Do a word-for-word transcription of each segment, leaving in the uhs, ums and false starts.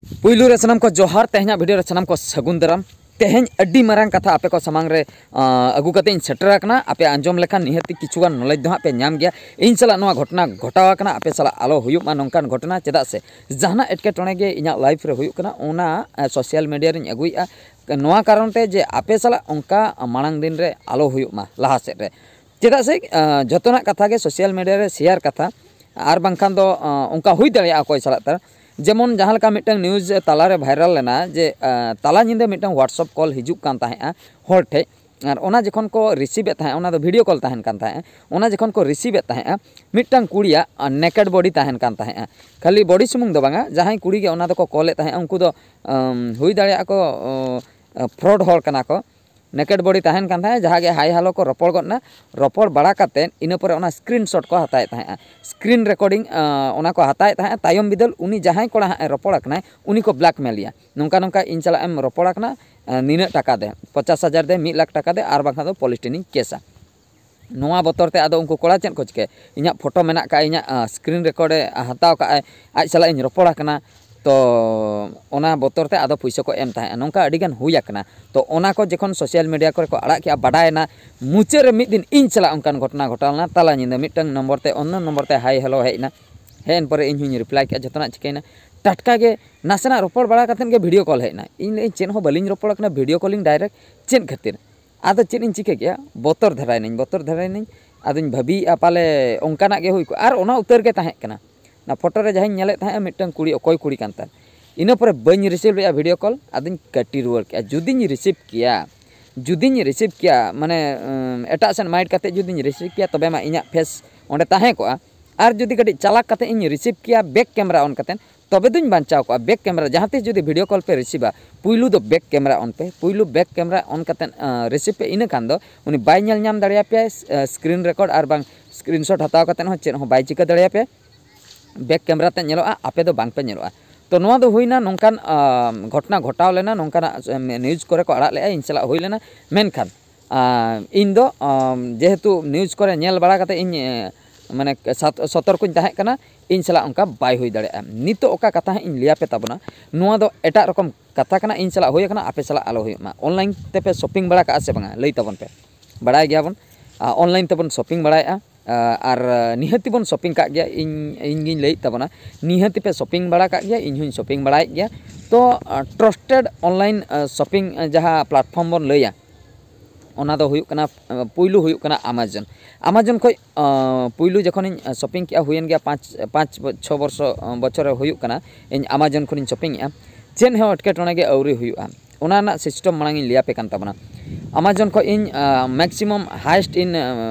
ᱯᱩᱭᱞᱩ ᱨᱮ ᱥᱟᱱᱟᱢ ᱠᱚ ᱡᱚᱦᱟᱨ, ᱛᱮᱦᱮᱧᱟᱜ ᱵᱷᱤᱰᱤᱭᱳ ᱨᱮ ᱥᱟᱱᱟᱢ ᱠᱚ ᱥᱟᱹᱜᱩᱱ ᱫᱟᱨᱟᱢ᱾ ᱛᱮᱦᱮᱧ ᱟᱹᱰᱤ ᱢᱟᱨᱟᱝ ᱠᱟᱛᱷᱟ ᱟᱯᱮ ᱠᱚ ᱥᱟᱢᱟᱝ ᱨᱮ ᱟᱸ, ᱟᱹᱜᱩ ᱠᱟᱛᱮ ᱤᱧ ᱥᱮᱴᱮᱨ ᱟᱠᱟᱱᱟ᱾ ᱟᱯᱮ ᱟᱸᱡᱚᱢ ᱞᱮᱠᱷᱟᱱ ᱱᱤᱦᱟᱹᱛᱤ ᱠᱤᱪᱷᱩᱜᱟᱱ ᱱᱚᱞᱮᱡᱽ ᱫᱚ ᱦᱟᱸᱜ ᱯᱮ ᱧᱟᱢ ᱜᱮᱭᱟ᱾ ᱤᱧ ᱥᱟᱞᱟᱜ ᱱᱚᱣᱟ ᱜᱷᱚᱴᱚᱱᱟ ᱜᱷᱚᱴᱟᱣ ᱟᱠᱟᱱᱟ, ᱟᱯᱮ ᱥᱟᱞᱟᱜ ᱟᱞᱚ ᱦᱩᱭᱩᱜ ᱢᱟ ᱱᱚᱝᱠᱟᱱ ᱜᱷᱚᱴᱚᱱᱟ᱾ ᱪᱮᱫᱟᱜ ᱥᱮ ᱡᱟᱦᱟᱱᱟᱜ ᱮᱴᱠᱮᱴᱚᱬᱮ ᱜᱮ ᱤᱧᱟᱹᱜ ᱞᱟᱭᱤᱯᱷ ᱨᱮ ᱦᱩᱭᱩᱜ ᱠᱟᱱᱟ, ᱚᱱᱟ ᱥᱳᱥᱟᱞ ᱢᱤᱰᱤᱭᱟ ᱨᱤᱧ ᱟᱹᱜᱩᱭᱮᱫᱼᱟ᱾ ᱱᱚᱣᱟ ᱠᱟᱨᱚᱱ ᱛᱮ ᱡᱮ ᱟᱯᱮ ᱥᱟᱞᱟᱜ ᱚᱱᱠᱟ ᱢᱟᱲᱟᱝ ᱫᱤᱱ ᱨᱮ ᱟᱞᱚ ᱦᱩᱭᱩᱜ ᱢᱟ ᱞᱟᱦᱟ ᱥᱮᱫ ᱨᱮ᱾ ᱪᱮᱫᱟᱜ ᱥᱮ ᱟᱸ, ᱡᱚᱛᱚᱱᱟᱜ ᱠᱟᱛᱷᱟ ᱜᱮ ᱥᱳᱥᱟᱞ ᱢᱤᱰᱤᱭᱟ ᱨᱮ ᱥᱮᱭᱟᱨ ᱠᱟᱛᱷᱟ, ᱟᱨ ᱵᱟᱝᱠᱷᱟᱱ ᱫᱚ ᱟᱸ, ᱚᱱᱠᱟ ᱦᱩᱭ ᱫᱟᱲᱮᱭᱟᱜᱼᱟ ᱚᱠᱚᱭ ᱥᱟᱞᱟᱜ ᱛᱟᱨ᱾ ᱡᱮᱢᱚᱱ ᱡᱟᱦᱟᱸ ᱞᱮᱠᱟ ᱢᱤᱫᱴᱟᱝ ᱱᱤᱭᱩᱡᱽ ᱛᱟᱞᱟᱨᱮ ᱵᱷᱟᱭᱨᱟᱞ ᱞᱮᱱᱟ ᱡᱮ ᱟᱸ, ᱛᱟᱞᱟ ᱧᱤᱫᱟᱹ ᱢᱤᱫᱴᱟᱝ ᱣᱟᱴᱥᱮᱯ ᱠᱚᱞ ᱦᱤᱡᱩᱜ ᱠᱟᱱ ᱛᱟᱦᱮᱸᱜᱼᱟ ᱦᱚᱲ ᱴᱷᱮᱡ, ᱟᱨ ᱚᱱᱟ ᱡᱚᱠᱷᱚᱱ ᱠᱚ ᱨᱤᱥᱤᱵᱷ ᱮᱫ ᱛᱟᱦᱮᱸᱜᱼᱟ, ᱚᱱᱟ ᱫᱚ ᱵᱷᱤᱰᱤᱭᱳ ᱠᱚᱞ ᱛᱟᱦᱮᱱ ᱠᱟᱱ ᱛᱟᱦᱮᱸᱜᱼᱟ, ᱚᱱᱟ ᱡᱚᱠᱷᱚᱱ ᱠᱚ ᱨᱤᱥᱤᱵᱷ ᱮᱫ ᱛᱟᱦᱮᱸᱜᱼᱟ, ᱢᱤᱫᱴᱟᱝ ᱠᱩᱲᱤᱭᱟᱜ ᱱᱮᱠᱮᱰ ᱵᱚᱰᱤ ᱛᱟᱦᱮᱱ ᱠᱟᱱ ᱛᱟᱦᱮᱸᱜᱼᱟ᱾ ᱠᱷᱟᱹᱞᱤ ᱵᱚᱰᱤ ᱥᱩᱢᱩᱝ ᱫᱚ ᱵᱟᱝᱟ, ᱡᱟᱦᱟᱸᱭ ᱠᱩᱲᱤ ᱜᱮ ᱚᱱᱟ ᱫᱚᱠᱚ ᱠᱚᱞᱮᱫ ᱛᱟᱦᱮᱸᱜᱼᱟ, ᱩᱱᱠᱩ ᱫᱚ ᱟᱸ, ᱦᱩᱭ ᱫᱟᱲᱮᱭᱟᱜᱼᱟ ᱠᱚ ᱯᱷᱨᱚᱰ ᱦᱚᱲ ᱠᱟᱱᱟ ᱠᱚ᱾ ᱱᱮᱠᱮᱰ ᱵᱚᱰᱤ ᱛᱟᱦᱮᱱ ᱠᱟᱱ ᱛᱟᱦᱮᱸᱫ, ᱡᱟᱦᱟᱸ ᱜᱮ ᱦᱟᱭ ᱦᱮᱞᱳ ᱠᱚ ᱨᱚᱯᱚᱲ ᱜᱚᱫ ᱮᱱᱟ, ᱨᱚᱯᱚᱲ ᱵᱟᱲᱟ ᱠᱟᱛᱮᱫ ᱤᱱᱟᱹ ᱯᱚᱨᱮ ᱚᱱᱟ ᱥᱠᱨᱤᱱ ᱥᱚᱴ ᱠᱚ ᱦᱟᱛᱟᱣᱮᱫ ᱛᱟᱦᱮᱸᱜᱼᱟ, ᱥᱠᱨᱤᱱ ᱨᱮᱠᱚᱨᱰᱤᱝ ᱚᱱᱟ ᱠᱚ ᱦᱟᱛᱟᱣᱮᱫ ᱛᱟᱦᱮᱸᱜᱼᱟ᱾ ᱛᱟᱭᱚᱢ ᱵᱤᱫᱟᱹᱞ ᱩᱱᱤ ᱡᱟᱦᱟᱸᱭ ᱠᱚᱲᱟ ᱦᱟᱸᱜ ᱮ ᱨᱚᱯᱚᱲ ᱟᱠᱟᱱᱟᱭ, ᱩᱱᱤ ᱠᱚ ᱵᱞᱮᱠᱢᱮᱞᱮᱭᱟ, ᱱᱚᱝᱠᱟ ᱱᱚᱝᱠᱟ ᱤᱧ ᱥᱟᱞᱟᱜ ᱮᱢ ᱨᱚᱯᱚᱲ ᱟᱠᱟᱱᱟ, ᱟᱸ, ᱱᱤᱱᱟᱹᱜ ᱴᱟᱠᱟ ᱫᱮ, ᱯᱚᱪᱟᱥ ᱦᱟᱡᱟᱨ ᱫᱮ, ᱢᱤᱫ ᱞᱟᱠᱷ ᱴᱟᱠᱟ ᱫᱮ, ᱟᱨ ᱵᱟᱝᱠᱷᱟᱱ ᱫᱚ ᱯᱩᱞᱤᱥ ᱴᱷᱮᱱᱤᱧ ᱠᱮᱥᱟ᱾ ᱱᱚᱣᱟ ᱵᱚᱛᱚᱨ ᱛᱮ ᱟᱫᱚ ᱩᱱᱠᱩ ᱠᱚᱲᱟ ᱪᱮᱫ ᱠᱚ ᱪᱤᱠᱟᱹᱭᱟ? ᱤᱧᱟᱹᱜ ᱯᱷᱳᱴᱳ ᱢᱮᱱᱟᱜ ᱠᱟᱜᱼᱟ, ᱤᱧᱟᱹᱜ ᱥᱠᱨᱤᱱ ᱨᱮᱠᱚᱨᱰ ᱮ ᱦᱟᱛᱟᱣ ᱠᱟᱜᱼᱟᱭ, ᱟᱡ ᱥᱟᱞᱟᱜ ᱤᱧ ᱨᱚᱯᱚᱲ ᱟᱠᱟᱱᱟ, ᱛᱚ ᱚᱱᱟ ᱵᱚᱛᱚᱨ ᱛᱮ ᱟᱫᱚ ᱯᱩᱭᱥᱟᱹ ᱠᱚ ᱮᱢ ᱛᱟᱦᱮᱸᱜᱼᱟ᱾ ᱱᱚᱝᱠᱟ ᱟᱹᱰᱤᱜᱟᱱ ᱦᱩᱭ ᱟᱠᱟᱱᱟ᱾ ᱛᱚ ᱚᱱᱟ ᱠᱚ ᱡᱚᱠᱷᱚᱱ ᱥᱳᱥᱟᱞ ᱢᱤᱰᱤᱭᱟ ᱠᱚᱨᱮ ᱠᱚ ᱟᱲᱟᱜ ᱠᱮᱜᱼᱟ, ᱵᱟᱰᱟᱭᱮᱱᱟ, ᱢᱩᱪᱟᱹᱫ ᱨᱮ ᱢᱤᱫ ᱫᱤᱱ ᱤᱧ ᱥᱟᱞᱟᱜ ᱚᱱᱠᱟᱱ ᱜᱷᱚᱴᱚᱱᱟ ᱜᱷᱚᱴᱟᱣ ᱞᱮᱱᱟ᱾ ᱛᱟᱞᱟ ᱧᱤᱫᱟᱹ ᱢᱤᱫᱴᱟᱝ ᱱᱚᱢᱵᱚᱨ ᱛᱮ, ᱚᱱᱱᱚ ᱱᱚᱢᱵᱚᱨ ᱛᱮ ᱦᱟᱭ ᱦᱮᱞᱳ ᱦᱮᱡ ᱮᱱᱟ᱾ ᱦᱮᱡ ᱮᱱ ᱯᱚᱨᱮ ᱤᱧ ᱦᱚᱸᱧ ᱨᱤᱯᱞᱟᱭ ᱠᱮᱜᱼᱟ, ᱡᱚᱛᱚᱱᱟᱜ ᱪᱤᱠᱟᱹᱭᱮᱱᱟ᱾ ᱴᱟᱴᱠᱟ ᱜᱮ ᱱᱟᱥᱮᱱᱟᱜ ᱨᱚᱯᱚᱲ ᱵᱟᱲᱟ ᱠᱟᱛᱮᱫ ᱜᱮ ᱵᱷᱤᱰᱤᱭᱳ ᱠᱚᱞ ᱦᱮᱡ ᱮᱱᱟ᱾ ᱤᱧ ᱞᱟᱹᱭᱮᱫᱼᱟᱹᱧ, ᱪᱮᱫ ᱦᱚᱸ ᱵᱟᱹᱞᱤᱧ ᱨᱚᱯᱚᱲ ᱠᱟᱱᱟ, ᱵᱷᱤᱰᱤᱭᱳ ᱠᱚᱞᱤᱧ ᱰᱟᱭᱨᱮᱠᱴ, ᱪᱮᱫ ᱠᱷᱟᱹᱛᱤᱨ? ᱟᱫᱚ ᱪᱮᱫ ᱤᱧ ᱪᱤᱠᱟᱹ ᱠᱮᱜᱼᱟ, ᱵᱚᱛᱚᱨ ᱫᱷᱟᱨᱟᱭᱮᱱᱟᱹᱧ, ᱵᱚᱛᱚᱨ ᱫᱷᱟᱨᱟᱭᱮᱱᱟᱹᱧ᱾ ᱟᱫᱚᱧ ᱵᱷᱟᱹᱵᱤᱭᱮᱫᱼᱟ, ᱯᱟᱞᱮ ᱚᱱᱠᱟᱱᱟᱜ ᱜᱮ ᱦᱩᱭ ᱠᱚᱜᱼᱟ᱾ ᱟᱨ ᱚᱱᱟ ᱩᱛᱟᱹᱨ ᱜᱮ ᱛᱟᱦᱮᱸ ᱠᱟᱱᱟ, ᱚᱱᱟ ᱯᱷᱳᱴᱳ ᱨᱮ ᱡᱟᱦᱟᱸᱧ ᱧᱮᱞᱮᱫ ᱛᱟᱦᱮᱸᱜᱼᱟ, ᱢᱤᱫᱴᱟᱝ ᱠᱩᱲᱤ, ᱚᱠᱚᱭ ᱠᱩᱲᱤ ᱠᱟᱱ ᱛᱟᱭ᱾ ᱤᱱᱟᱹ ᱯᱚᱨᱮ ᱵᱟᱹᱧ ᱨᱤᱥᱤᱵᱷ ᱞᱮᱫᱼᱟ ᱵᱷᱤᱰᱤᱭᱳ ᱠᱚᱞ, ᱟᱫᱚᱧ ᱠᱟᱹᱴᱤ ᱨᱩᱣᱟᱹᱲ ᱠᱮᱜᱼᱟ᱾ ᱡᱩᱫᱤᱧ ᱨᱤᱥᱤᱵᱷ ᱠᱮᱭᱟ, ᱡᱩᱫᱤᱧ ᱨᱤᱥᱤᱵᱷ ᱠᱮᱭᱟ, ᱢᱟᱱᱮ, ᱩᱸ, ᱮᱴᱟᱜ ᱥᱮᱫ ᱢᱟᱭᱤᱴ ᱠᱟᱛᱮᱫ ᱡᱩᱫᱤᱧ ᱨᱤᱥᱤᱵᱷ ᱠᱮᱭᱟ, ᱛᱚᱵᱮ ᱢᱟ ᱤᱧᱟᱹᱜ ᱯᱷᱮᱥ ᱚᱸᱰᱮ ᱛᱟᱦᱮᱸ ᱠᱚᱜᱼᱟ᱾ ᱟᱨ ᱡᱩᱫᱤ ᱠᱟᱹᱴᱤᱡ ᱪᱟᱞᱟᱠ ᱠᱟᱛᱮᱫ ᱤᱧ ᱨᱤᱥᱤᱵᱷ ᱠᱮᱭᱟ ᱵᱮᱠ ᱠᱮᱢᱮᱨᱟ ᱚᱱ ᱠᱟᱛᱮᱫ, ᱛᱚᱵᱮ ᱫᱩᱧ ᱵᱟᱧᱪᱟᱣ ᱠᱚᱜᱼᱟ᱾ ᱵᱮᱠ ᱠᱮᱢᱮᱨᱟ ᱡᱟᱦᱟᱸ ᱛᱤᱥ ᱡᱩᱫᱤ ᱵᱷᱤᱰᱤᱭᱳ ᱠᱚᱞ ᱯᱮ ᱨᱤᱥᱤᱵᱷᱟ, ᱯᱩᱭᱞᱩ ᱫᱚ ᱵᱮᱠ ᱠᱮᱢᱮᱨᱟ ᱚᱱ ᱯᱮ, ᱯᱩᱭᱞᱩ ᱵᱮᱠ ᱠᱮᱢᱮᱨᱟ ᱚᱱ ᱠᱟᱛᱮᱫ, ᱟᱸ, ᱨᱤᱥᱤᱵᱷ ᱯᱮ᱾ ᱤᱱᱟᱹ ᱠᱷᱟᱱ ᱫᱚ ᱩᱱᱤ ᱵᱟᱭ ᱧᱮᱞ ᱧᱟᱢ ᱫᱟᱲᱮᱭᱟᱯᱮᱭᱟ, ᱥ-, ᱟᱸ, ᱥᱠᱨᱤᱱ ᱨᱮᱠᱚᱨᱰ ᱟᱨ ᱵᱟᱝ ᱥᱠᱨᱤᱱ ᱥᱚᱴ ᱦᱟᱛᱟᱣ ᱠᱟᱛᱮᱫ ᱦᱚᱸ ᱪᱮᱫ ᱦᱚᱸ ᱵᱟᱭ ᱪᱤᱠᱟᱹ ᱫᱟᱲᱮᱭᱟᱯᱮᱭᱟ᱾ ᱵᱮᱠ ᱠᱮᱢᱮᱨᱟ ᱛᱮ ᱧᱮᱞᱚᱜᱼᱟ, ᱟᱯᱮ ᱫᱚ ᱵᱟᱝ ᱯᱮ ᱧᱮᱞᱚᱜᱼᱟ᱾ ᱛᱚ ᱱᱚᱣᱟ ᱫᱚ ᱦᱩᱭᱱᱟ ᱱᱚᱝᱠᱟᱱ, ᱟᱸ, ᱜᱷᱚᱴᱚᱱᱟ ᱜᱷᱚᱴᱟᱣ ᱞᱮᱱᱟ, ᱱᱚᱝᱠᱟᱱᱟᱜ, ᱮᱢ, ᱱᱤᱭᱩᱡᱽ ᱠᱚᱨᱮ ᱠᱚ ᱟᱲᱟᱜ ᱞᱮᱜᱼᱟ, ᱤᱧ ᱥᱟᱞᱟᱜ ᱦᱩᱭ ᱞᱮᱱᱟ᱾ ᱢᱮᱱᱠᱷᱟᱱ ᱟᱨ ᱤᱧ ᱫᱚ, ᱟᱢ, ᱡᱮᱦᱮᱛᱩ ᱱᱤᱭᱩᱡᱽ ᱠᱚᱨᱮ ᱧᱮᱞ ᱵᱟᱲᱟ ᱠᱟᱛᱮ ᱤᱧ, ᱮ, ᱢᱟᱱᱮ ᱥᱟᱛ- ᱥᱚᱛᱚᱨᱠᱚᱧ ᱛᱟᱦᱮᱸ ᱠᱟᱱᱟ, ᱤᱧ ᱥᱟᱞᱟᱜ ᱚᱱᱠᱟ ᱵᱟᱭ ᱦᱩᱭ ᱫᱟᱲᱮᱭᱟᱜᱼᱟ᱾ ᱱᱤᱛᱚᱜ ᱚᱠᱟ ᱠᱟᱛᱷᱟ ᱦᱟᱸᱜ ᱤᱧ ᱞᱟᱹᱭᱟᱯᱮ ᱛᱟᱵᱚᱱᱟ, ᱱᱚᱣᱟ ᱫᱚ ᱮᱴᱟᱜ ᱨᱚᱠᱚᱢ ᱠᱟᱛᱷᱟ ᱠᱟᱱᱟ, ᱤᱧ ᱥᱟᱞᱟᱜ ᱦᱩᱭ ᱟᱠᱟᱱᱟ, ᱟᱯᱮ ᱥᱟᱞᱟᱜ ᱟᱞᱚ ᱦᱩᱭᱩᱜ ᱢᱟ᱾ ᱚᱱᱞᱟᱭᱤᱱ ᱛᱮᱯᱮ ᱥᱚᱯᱤᱝ ᱵᱟᱲᱟ ᱠᱟᱜᱼᱟ ᱥᱮ ᱵᱟᱝᱟ? ᱞᱟᱹᱭ ᱛᱟᱵᱚᱱ ᱯᱮ᱾ ᱵᱟᱲᱟᱭ ᱜᱮᱭᱟᱵᱚᱱ, ᱚᱱᱞᱟᱭᱤᱱ ᱛᱮᱵᱚᱱ ᱥᱚᱯᱤᱝ ᱵᱟᱲᱟᱭᱮᱫᱼᱟ, ᱟᱨ ᱱᱤᱦᱟᱹᱛᱤ ᱵᱚᱱ ᱥᱚᱯᱤᱝ ᱠᱟᱜ ᱜᱮᱭᱟ᱾ ᱤᱧ ᱤᱧ ᱜᱤᱧ ᱞᱟᱹᱭᱮᱫ ᱛᱟᱵᱚᱱᱟ, ᱱᱤᱦᱟᱹᱛᱤ ᱯᱮ ᱥᱚᱯᱤᱝ ᱵᱟᱲᱟ ᱠᱟᱜ ᱜᱮᱭᱟ, ᱤᱧ ᱦᱚᱸᱧ ᱥᱚᱯᱤᱝ ᱵᱟᱲᱟᱭᱮᱫ ᱜᱮᱭᱟ᱾ ᱛᱚ ᱴᱨᱟᱥᱴᱮᱰ ᱚᱱᱞᱟᱭᱤᱱ ᱥᱚᱯᱤᱝ ᱡᱟᱦᱟᱸ ᱯᱞᱟᱴᱯᱷᱚᱨᱢ ᱵᱚᱱ ᱞᱟᱹᱭᱟ, ᱚᱱᱟ ᱫᱚ ᱦᱩᱭᱩᱜ ᱠᱟᱱᱟ, ᱯᱩᱭᱞᱩ ᱦᱩᱭᱩᱜ ᱠᱟᱱᱟ ᱟᱢᱟᱡᱚᱱ᱾ ᱟᱢᱟᱡᱚᱱ ᱠᱷᱚᱡ ᱯᱩᱭᱞᱩ ᱡᱚᱠᱷᱚᱱᱤᱧ ᱥᱚᱯᱤᱝ ᱠᱮᱜᱼᱟ, ᱦᱩᱭᱮᱱ ᱜᱮᱭᱟ ᱯᱟᱸᱪ ᱯᱟᱸᱪ ᱪᱷᱚ ᱵᱚᱨᱥᱚ ᱵᱚᱪᱷᱚᱨᱮ ᱦᱩᱭᱩᱜ ᱠᱟᱱᱟ, ᱤᱧ ᱟᱢᱟᱡᱚᱱ ᱠᱷᱚᱱᱤᱧ ᱥᱚᱯᱤᱝ ᱮᱜᱼᱟ᱾ ᱪᱮᱫ ᱦᱚᱸ ᱮᱴᱠᱮᱴᱚᱬᱮ ᱜᱮ ᱟᱹᱣᱨᱤ ᱦᱩᱭᱩᱜᱼᱟ᱾ ᱚᱱᱟ ᱨᱮᱱᱟᱜ ᱥᱤᱥᱴᱮᱢ ᱢᱟᱲᱟᱝ ᱤᱧ ᱞᱟᱹᱭ ᱟᱯᱮ ᱠᱟᱱ ᱛᱟᱵᱚᱱᱟ᱾ ᱟᱢᱟᱡᱚᱱ ᱠᱷᱚᱡ ᱤᱧ ᱢᱮᱠᱥᱤᱢᱟᱢ ᱦᱟᱭᱮᱥᱴ ᱤᱧ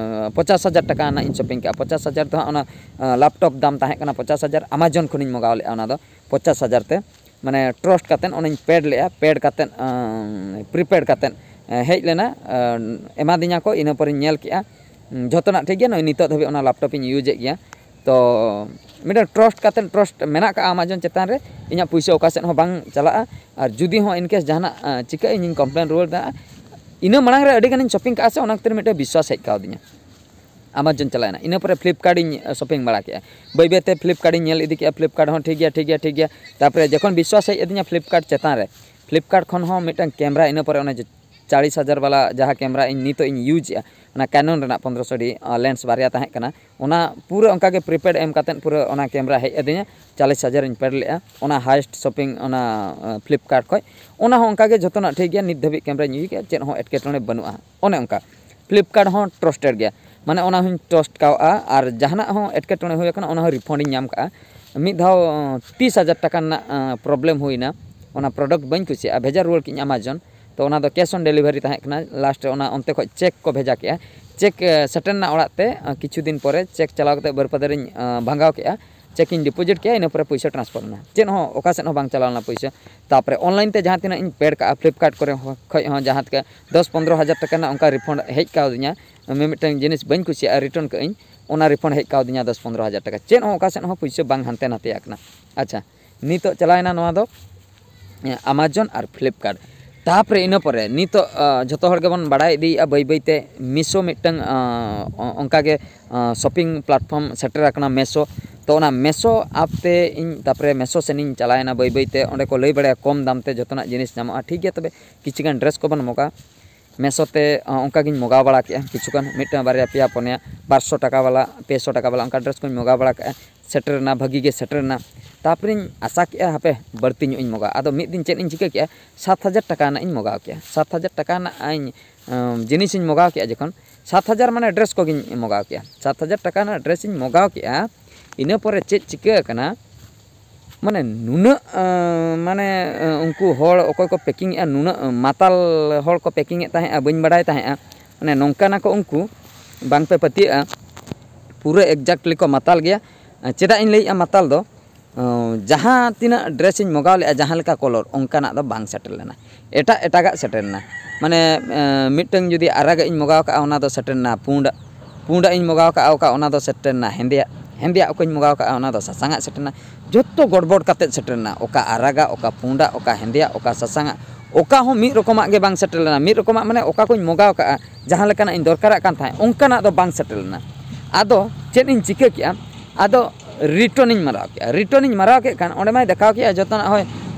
ᱯᱚᱪᱟᱥ ᱦᱟᱡᱟᱨ ᱴᱟᱠᱟ ᱨᱮᱱᱟᱜ ᱤᱧ ᱥᱚᱯᱤᱝ ᱠᱮᱜᱼᱟ᱾ ᱯᱚᱪᱟᱥ ᱦᱟᱡᱟᱨ ᱫᱚ ᱦᱟᱸᱜ ᱚᱱᱟ ᱞᱮᱯᱴᱚᱯ ᱫᱟᱢ ᱛᱟᱦᱮᱸ ᱠᱟᱱᱟ ᱯᱚᱪᱟᱥ ᱦᱟᱡᱟᱨ, ᱟᱢᱟᱡᱚᱱ ᱠᱷᱚᱱᱤᱧ ᱢᱚᱜᱟᱣ ᱞᱮᱜᱼᱟ ᱚᱱᱟ ᱫᱚ ᱯᱚᱪᱟᱥ ᱦᱟᱡᱟᱨ ᱛᱮ᱾ ᱢᱟᱱᱮ ᱴᱨᱟᱥᱴ ᱠᱟᱛᱮᱫ ᱚᱱᱟᱧ ᱯᱮᱰ ᱞᱮᱜᱼᱟ, ᱯᱮᱰ ᱠᱟᱛᱮᱫ ᱯᱨᱤᱯᱮᱰ ᱠᱟᱛᱮᱫ ᱦᱮᱡ ᱞᱮᱱᱟ᱾ ᱮᱢᱟᱫᱤᱧᱟ ᱠᱚ, ᱤᱱᱟᱹ ᱯᱚᱨᱮᱧ ᱧᱮᱞ ᱠᱮᱜᱼᱟ᱾ ᱡᱷᱚᱛᱚᱱᱟᱜ ᱴᱷᱤᱠ ᱜᱮᱭᱟ, ᱱᱚᱜᱼᱚᱭ ᱱᱤᱛᱚᱜ ᱫᱷᱟᱹᱵᱤᱡ ᱚᱱᱟ ᱞᱮᱯᱴᱚᱯ ᱤᱧ ᱤᱭᱩᱡᱮᱫ ᱜᱮᱭᱟ᱾ ᱛᱚ ᱢᱤᱫᱴᱮᱱ ᱴᱨᱟᱥᱴ ᱠᱟᱛᱮᱫ, ᱴᱨᱟᱥᱴ ᱢᱮᱱᱟᱜ ᱠᱟᱜᱼᱟ ᱟᱢᱟᱡᱚᱱ ᱪᱮᱛᱟᱱ ᱨᱮ, ᱤᱧᱟᱹᱜ ᱯᱩᱭᱥᱟᱹ ᱚᱠᱟ ᱥᱮᱫ ᱦᱚᱸ ᱵᱟᱝ ᱪᱟᱞᱟᱜᱼᱟ᱾ ᱟᱨ ᱡᱩᱫᱤ ᱦᱚᱸ ᱤᱱᱠᱮᱥ ᱡᱟᱦᱟᱱᱟᱜ ᱪᱤᱠᱟᱹᱜᱼᱟ, ᱤᱧᱤᱧ ᱠᱚᱢᱯᱞᱮᱱ ᱨᱩᱣᱟᱹᱲ ᱫᱟᱲᱮᱭᱟᱜᱼᱟ᱾ ᱤᱱᱟᱹ ᱢᱟᱲᱟᱝ ᱨᱮ ᱟᱹᱰᱤ ᱜᱟᱱᱤᱧ ᱥᱚᱯᱤᱝ ᱠᱟᱜᱼᱟ ᱥᱮ, ᱚᱱᱟ ᱠᱷᱟᱹᱛᱤᱨ ᱢᱤᱫᱴᱮᱱ ᱵᱤᱥᱣᱟᱥ ᱦᱮᱡ ᱠᱟᱣᱫᱤᱧᱟ᱾ ᱟᱢᱟᱡᱚᱱ ᱪᱟᱞᱟᱣᱮᱱᱟ, ᱤᱱᱟᱹ ᱯᱚᱨᱮ ᱯᱷᱞᱤᱯᱠᱟᱨᱴ ᱤᱧ ᱥᱚᱯᱤᱝ ᱵᱟᱲᱟ ᱠᱮᱜᱼᱟ᱾ ᱵᱟᱹᱭ ᱵᱟᱹᱭᱛᱮ ᱯᱷᱞᱤᱯᱠᱟᱨᱴ ᱤᱧ ᱧᱮᱞ ᱤᱫᱤ ᱠᱮᱜᱼᱟ, ᱯᱷᱞᱤᱯᱠᱟᱨᱴ ᱦᱚᱸ ᱴᱷᱤᱠ ᱜᱮᱭᱟ, ᱴᱷᱤᱠ ᱜᱮᱭᱟ, ᱴᱷᱤᱠ ᱜᱮᱭᱟ᱾ ᱛᱟᱨᱯᱚᱨᱮ ᱡᱚᱠᱷᱚᱱ ᱵᱤᱥᱣᱟᱥ ᱦᱮᱡ ᱟᱹᱫᱤᱧᱟ ᱯᱷᱞᱤᱯᱠᱟᱨᱴ ᱪᱮᱛᱟᱱ ᱨᱮ, ᱯᱷᱞᱤᱯᱠᱟᱨᱴ ᱠᱷᱚᱱ ᱦᱚᱸ ᱢᱤᱫᱴᱟᱝ ᱠᱮᱢᱨᱟ, ᱤᱱᱟᱹ ᱯᱚᱨᱮ ᱚᱱᱮ ᱡᱮ ᱪᱟᱲᱤᱥ ᱦᱟᱡᱟᱨ ᱵᱟᱞᱟ ᱡᱟᱦᱟᱸ ᱠᱮᱢᱨᱟ ᱤᱧ ᱱᱤᱛᱚᱜ ᱤᱧ ᱤᱭᱩᱡᱽ ᱮᱜᱼᱟ, ᱚᱱᱟ ᱠᱮᱱᱚᱱ ᱨᱮᱱᱟᱜ ᱯᱚᱱᱫᱽᱨᱚᱥᱚ ᱰᱤ ᱞᱮᱱᱥ ᱵᱟᱨᱭᱟ ᱛᱟᱦᱮᱸ ᱠᱟᱱᱟ, ᱚᱱᱟ ᱯᱩᱨᱟᱹ ᱚᱱᱠᱟᱜᱮ ᱯᱨᱤᱯᱮᱰ ᱮᱢ ᱠᱟᱛᱮᱫ ᱯᱩᱨᱟᱹ ᱚᱱᱟ ᱠᱮᱢᱨᱟ ᱦᱮᱡ ᱟᱹᱫᱤᱧᱟ᱾ ᱪᱟᱞᱤᱥ ᱦᱟᱡᱟᱨ ᱤᱧ ᱯᱮᱰ ᱞᱮᱜᱼᱟ ᱚᱱᱟ ᱦᱟᱭᱮᱥᱴ ᱥᱚᱯᱤᱝ ᱚᱱᱟ ᱯᱷᱞᱤᱯᱠᱟᱨᱴ ᱠᱷᱚᱡ᱾ ᱚᱱᱟ ᱦᱚᱸ ᱚᱱᱠᱟᱜᱮ ᱡᱷᱚᱛᱚᱱᱟᱜ ᱴᱷᱤᱠ ᱜᱮᱭᱟ, ᱱᱤᱛ ᱫᱷᱟᱹᱵᱤᱡ ᱠᱮᱢᱨᱟᱧ ᱤᱭᱩᱡᱽ ᱠᱮᱜᱼᱟ, ᱪᱮᱫ ᱦᱚᱸ ᱮᱴᱠᱮᱴᱚᱬᱮ ᱵᱟᱹᱱᱩᱜᱼᱟ᱾ ᱚᱱᱮ ᱚᱱᱠᱟ ᱯᱷᱞᱤᱯᱠᱟᱨᱴ ᱦᱚᱸ ᱴᱨᱟᱥᱴᱮᱰ ᱜᱮᱭᱟ, ᱢᱟᱱᱮ ᱚᱱᱟ ᱦᱚᱸᱧ ᱴᱨᱟᱥᱴ ᱠᱟᱣᱜᱼᱟ᱾ ᱟᱨ ᱡᱟᱦᱟᱱᱟᱜ ᱦᱚᱸ ᱮᱴᱠᱮᱴᱚᱬᱮ ᱦᱩᱭ ᱟᱠᱟᱱᱟ, ᱚᱱᱟ ᱦᱚᱸ ᱨᱤᱯᱷᱟᱱᱰᱤᱧ ᱧᱟᱢ ᱠᱟᱜᱼᱟ᱾ ᱢᱤᱫ ᱫᱷᱟᱣ ᱛᱤᱥ ᱦᱟᱡᱟᱨ ᱴᱟᱠᱟ ᱨᱮᱱᱟᱜ ᱯᱨᱚᱵᱞᱮᱢ ᱦᱩᱭᱱᱟ, ᱚᱱᱟ ᱯᱨᱚᱰᱟᱠᱴ ᱵᱟᱹᱧ ᱠᱩᱥᱤᱭᱟᱜᱼᱟ, ᱵᱷᱮᱡᱟ ᱨᱩᱣᱟᱹᱲ ᱠᱤᱧ ᱟᱢᱟᱡᱚᱱ᱾ ᱛᱚ ᱚᱱᱟ ᱫᱚ ᱠᱮᱥ ᱚᱱ ᱰᱮᱞᱤᱵᱷᱟᱨᱤ ᱛᱟᱦᱮᱸ ᱠᱟᱱᱟ᱾ ᱞᱟᱥᱴ ᱨᱮ ᱚᱱᱟ ᱚᱱᱛᱮ ᱠᱷᱚᱡ ᱪᱮᱠ ᱠᱚ ᱵᱷᱮᱡᱟ ᱠᱮᱜᱼᱟ, ᱪᱮᱠ ᱥᱮᱴᱮᱨ ᱮᱱᱟ ᱚᱲᱟᱜ ᱛᱮ᱾ ᱠᱤᱪᱷᱩ ᱫᱤᱱ ᱯᱚᱨᱮ ᱪᱮᱠ ᱪᱟᱞᱟᱣ ᱠᱟᱛᱮ ᱵᱟᱹᱨᱯᱟᱫᱟᱨᱤᱧ ᱵᱷᱟᱸᱜᱟᱣ ᱠᱮᱜᱼᱟ, ᱪᱮᱠ ᱤᱧ ᱰᱤᱯᱚᱡᱤᱴ ᱠᱮᱜᱼᱟ, ᱤᱱᱟᱹ ᱯᱚᱨᱮ ᱯᱩᱭᱥᱟᱹ ᱴᱨᱟᱱᱥᱯᱷᱟᱨ ᱮᱱᱟ, ᱪᱮᱫ ᱦᱚᱸ ᱚᱠᱟ ᱥᱮᱫ ᱦᱚᱸ ᱵᱟᱝ ᱪᱟᱞᱟᱣ ᱞᱮᱱᱟ ᱯᱩᱭᱥᱟᱹ᱾ ᱛᱟᱨᱯᱚᱨᱮ ᱚᱱᱞᱟᱭᱤᱱ ᱛᱮ ᱡᱟᱦᱟᱸ ᱛᱤᱱᱟᱹᱜ ᱤᱧ ᱯᱮᱰ ᱠᱟᱜᱼᱟ ᱯᱷᱞᱤᱯᱠᱟᱨᱴ ᱠᱚᱨᱮ ᱦᱚᱸ, ᱠᱷᱚᱡ ᱦᱚᱸ ᱡᱟᱦᱟᱸ ᱛᱤᱱᱟᱹᱜ ᱫᱚᱥ ᱯᱚᱱᱫᱽᱨᱚ ᱦᱟᱡᱟᱨ ᱴᱟᱠᱟ ᱨᱮᱱᱟᱜ ᱚᱱᱠᱟ ᱨᱤᱯᱷᱟᱱᱰ ᱦᱮᱡ ᱠᱟᱣᱫᱤᱧᱟ, ᱢᱤᱢᱤᱫᱴᱟᱝ ᱡᱤᱱᱤᱥ ᱵᱟᱹᱧ ᱠᱩᱥᱤᱭᱟᱜᱼᱟ, ᱨᱤᱴᱟᱨᱱ ᱠᱟᱜ ᱟᱹᱧ, ᱚᱱᱟ ᱨᱤᱯᱷᱟᱱᱰ ᱦᱮᱡ ᱠᱟᱣᱫᱤᱧᱟ ᱫᱚᱥ ᱯᱚᱱᱫᱽᱨᱚ ᱦᱟᱡᱟᱨ ᱴᱟᱠᱟ᱾ ᱪᱮᱫ ᱦᱚᱸ ᱚᱠᱟ ᱥᱮᱫ ᱦᱚᱸ ᱯᱩᱭᱥᱟᱹ ᱵᱟᱝ ᱦᱟᱱᱛᱮ ᱱᱟᱛᱮᱭᱟ ᱠᱟᱱᱟ᱾ ᱟᱪᱪᱷᱟ, ᱱᱤᱛᱚᱜ ᱪᱟᱞᱟᱣᱮᱱᱟ ᱱᱚᱣᱟ ᱫᱚ ᱟᱢᱟᱡᱚᱱ ᱟᱨ ᱯᱷᱞᱤᱯᱠᱟᱨᱴ᱾ ᱛᱟᱯᱚᱨᱮ ᱤᱱᱟᱹ ᱯᱚᱨᱮ ᱱᱤᱛᱚᱜ ᱡᱷᱚᱛᱚ ᱦᱚᱲ ᱜᱮᱵᱚᱱ ᱵᱟᱲᱟᱭ ᱤᱫᱤᱭᱮᱫᱼᱟ ᱵᱟᱹᱭ ᱵᱟᱹᱭᱛᱮ ᱢᱤᱥᱳ ᱢᱤᱫᱴᱟᱝ ᱚᱱᱠᱟᱜᱮ ᱥᱚᱯᱤᱝ ᱯᱞᱟᱴᱯᱷᱚᱨᱢ ᱥᱮᱴᱮᱨ ᱟᱠᱟᱱᱟ, ᱢᱮᱥᱳ᱾ ᱛᱚ ᱚᱱᱟ ᱢᱮᱥᱳ ᱟᱯ ᱛᱮ ᱤᱧ ᱛᱟᱯᱚᱨᱮ ᱢᱮᱥᱳ ᱥᱮᱱᱤᱧ ᱪᱟᱞᱟᱣᱮᱱᱟ ᱵᱟᱹᱭ ᱵᱟᱹᱭᱛᱮ᱾ ᱚᱸᱰᱮ ᱠᱚ ᱞᱟᱹᱭ ᱵᱟᱲᱟᱭᱟ ᱠᱚᱢ ᱫᱟᱢ ᱛᱮ ᱡᱷᱚᱛᱚᱱᱟᱜ ᱡᱤᱱᱤᱥ ᱧᱟᱢᱚᱜᱼᱟ, ᱴᱷᱤᱠ ᱜᱮᱭᱟ᱾ ᱛᱚᱵᱮ ᱠᱤᱪᱷᱩᱜᱟᱱ ᱰᱨᱮᱥ ᱠᱚᱵᱚᱱ ᱢᱚᱜᱟ ᱢᱮᱥᱳ ᱛᱮ ᱚᱱᱠᱟᱜᱤᱧ ᱢᱚᱜᱟᱣ ᱵᱟᱲᱟ ᱠᱮᱜᱼᱟ ᱠᱤᱪᱷᱩᱜᱟᱱ, ᱢᱤᱫᱴᱟᱝ ᱵᱟᱨᱭᱟ ᱯᱮᱭᱟ ᱯᱩᱱᱭᱟ ᱵᱟᱨᱥᱚ ᱴᱟᱠᱟ ᱵᱟᱞᱟ ᱯᱮᱥᱚ ᱴᱟᱠᱟ ᱵᱟᱞᱟ ᱚᱱᱠᱟ ᱰᱨᱮᱥ ᱠᱚᱧ ᱢᱚᱜᱟᱣ ᱵᱟᱲᱟ ᱠᱮᱜᱼᱟ᱾ ᱥᱮᱴᱮᱨᱮᱱᱟ, ᱵᱷᱟᱹᱜᱤ ᱜᱮ ᱥᱮᱴᱮᱨᱮᱱᱟ᱾ ᱛᱟᱯᱚᱨᱮᱧ ᱟᱥᱟ ᱠᱮᱜᱼᱟ ᱦᱟᱯᱮ ᱵᱟᱹᱲᱛᱤ ᱧᱚᱜ ᱤᱧ ᱢᱚᱜᱟᱣᱟ᱾ ᱟᱫᱚ ᱢᱤᱫ ᱫᱤᱱ ᱪᱮᱫ ᱤᱧ ᱪᱤᱠᱟᱹ ᱠᱮᱜᱼᱟ, ᱥᱟᱛ ᱦᱟᱡᱟᱨ ᱴᱟᱠᱟ ᱨᱮᱱᱟᱜ ᱤᱧ ᱢᱚᱜᱟᱣ ᱠᱮᱜᱼᱟ᱾ ᱥᱟᱛ ᱦᱟᱡᱟᱨ ᱴᱟᱠᱟ ᱨᱮᱱᱟᱜ ᱤᱧ ᱡᱤᱱᱤᱥᱤᱧ ᱢᱚᱜᱟᱣ ᱠᱮᱜᱼᱟ ᱡᱚᱠᱷᱚᱱ, ᱥᱟᱛ ᱦᱟᱡᱟᱨ ᱢᱟᱱᱮ ᱰᱨᱮᱥ ᱠᱚᱜᱮᱧ ᱢᱚᱜᱟᱣ ᱠᱮᱜᱼᱟ᱾ ᱥᱟᱛ ᱦᱟᱡᱟᱨ ᱴᱟᱠᱟ ᱨᱮᱱᱟᱜ ᱰᱨᱮᱥᱤᱧ ᱢᱚᱜᱟᱣ ᱠᱮᱜᱼᱟ᱾ ᱤᱱᱟᱹ ᱯᱚᱨᱮ ᱪᱮᱫ ᱪᱤᱠᱟᱹ ᱟᱠᱟᱱᱟ, ᱢᱟᱱᱮ ᱱᱩᱱᱟᱹᱜ ᱢᱟᱱᱮ ᱩᱱᱠᱩ ᱦᱚᱲ ᱚᱠᱚᱭ ᱠᱚ ᱯᱮᱠᱤᱝ ᱮᱫᱼᱟ, ᱱᱩᱱᱟᱹᱜ ᱢᱟᱛᱟᱞ ᱦᱚᱲ ᱠᱚ ᱯᱮᱠᱤᱝ ᱮᱫ ᱛᱟᱦᱮᱸᱫᱼᱟ, ᱵᱟᱹᱧ ᱵᱟᱲᱟᱭ ᱛᱟᱦᱮᱸᱫᱼᱟ᱾ ᱢᱟᱱᱮ ᱱᱚᱝᱠᱟᱱᱟ ᱠᱚ ᱩᱱᱠᱩ, ᱵᱟᱝ ᱯᱮ ᱯᱟᱹᱛᱭᱟᱹᱜᱼᱟ, ᱯᱩᱨᱟᱹ ᱮᱠᱡᱟᱠᱴᱞᱤ ᱠᱚ ᱢᱟᱛᱟᱞ ᱜᱮᱭᱟ᱾ ᱪᱮᱫᱟᱜ ᱤᱧ ᱞᱟᱹᱭᱮᱫᱼᱟ ᱢᱟᱛᱟᱞ ᱫᱚ, ᱡᱟᱦᱟᱸ ᱛᱤᱱᱟᱹᱜ ᱰᱨᱮᱥᱤᱧ ᱢᱚᱜᱟᱣ ᱞᱮᱫᱼᱟ, ᱡᱟᱦᱟᱸ ᱞᱮᱠᱟ ᱠᱚᱞᱚᱨ, ᱚᱱᱠᱟᱱᱟᱜ ᱫᱚ ᱵᱟᱝ ᱥᱮᱴᱮᱨ ᱞᱮᱱᱟ, ᱮᱴᱟᱜ ᱮᱴᱟᱜᱟᱜ ᱥᱮᱴᱮᱨ ᱞᱮᱱᱟ᱾ ᱢᱟᱱᱮ ᱢᱤᱫᱴᱟᱝ ᱡᱩᱫᱤ ᱟᱨᱟᱜᱟᱜ ᱤᱧ ᱢᱚᱜᱟᱣ ᱠᱟᱜᱼᱟ, ᱚᱱᱟ ᱫᱚ ᱥᱮᱴᱮᱨ ᱞᱮᱱᱟ ᱯᱩᱸᱰᱟᱜ, ᱯᱩᱸᱰᱟᱜ ᱤᱧ ᱢᱚᱜᱟᱣ ᱠᱟᱜᱼᱟ, ᱚᱠᱟ ᱚᱱᱟ ᱫᱚ ᱥᱮᱴᱮᱨ ᱞᱮᱱᱟ ᱦᱮᱸᱫᱮᱭᱟᱜ, ᱦᱮᱸᱫᱮᱭᱟᱜ ᱚᱠᱟᱧ ᱢᱚᱜᱟᱣ ᱠᱟᱜᱼᱟ, ᱚᱱᱟ ᱫᱚ ᱥᱟᱥᱟᱝᱟᱜ ᱥᱮᱴᱮᱨ ᱞᱮᱱᱟ᱾ ᱡᱚᱛᱚ ᱜᱚᱲᱵᱚᱲ ᱠᱟᱛᱮᱫ ᱥᱮᱴᱮᱨ ᱞᱮᱱᱟ, ᱚᱠᱟ ᱟᱨᱟᱜᱟᱜ, ᱚᱠᱟ ᱯᱩᱸᱰᱟᱜ, ᱚᱠᱟ ᱦᱮᱸᱫᱮᱭᱟᱜ, ᱚᱠᱟ ᱥᱟᱥᱟᱝᱟᱜ, ᱚᱠᱟ ᱦᱚᱸ ᱢᱤᱫ ᱨᱚᱠᱚᱢᱟᱜ ᱜᱮ ᱵᱟᱝ ᱥᱮᱴᱮᱨ ᱞᱮᱱᱟ᱾ ᱢᱤᱫ ᱨᱚᱠᱚᱢᱟᱜ ᱢᱟᱱᱮ ᱚᱠᱟ ᱠᱚᱧ ᱢᱚᱜᱟᱣ ᱠᱟᱜᱼᱟ, ᱡᱟᱦᱟᱸ ᱞᱮᱠᱟᱱᱟᱜ ᱤᱧ ᱫᱚᱨᱠᱟᱨᱟᱜ ᱠᱟᱱ ᱛᱟᱦᱮᱸᱫ, ᱚᱱᱠᱟᱱᱟᱜ ᱫᱚ ᱵᱟᱝ ᱥᱮᱴᱮᱨ ᱞᱮᱱᱟ᱾ ᱟᱫᱚ ᱪᱮᱫ ᱤᱧ ᱪᱤᱠᱟᱹ ᱠᱮᱜᱼᱟ, ᱟᱫᱚ ᱨᱤᱴᱟᱨᱱᱤᱧ ᱢᱟᱨᱟᱣ ᱠᱮᱜᱼᱟ᱾ ᱨᱤᱴᱟᱨᱱᱤᱧ ᱢᱟᱨᱟᱣ ᱠᱮᱫ ᱠᱷᱟᱱ ᱚᱸᱰᱮ ᱢᱟᱭ ᱫᱮᱠᱷᱟᱣ ᱠᱮᱜᱼᱟ ᱡᱚᱛᱚᱱᱟᱜ ᱦᱳᱭ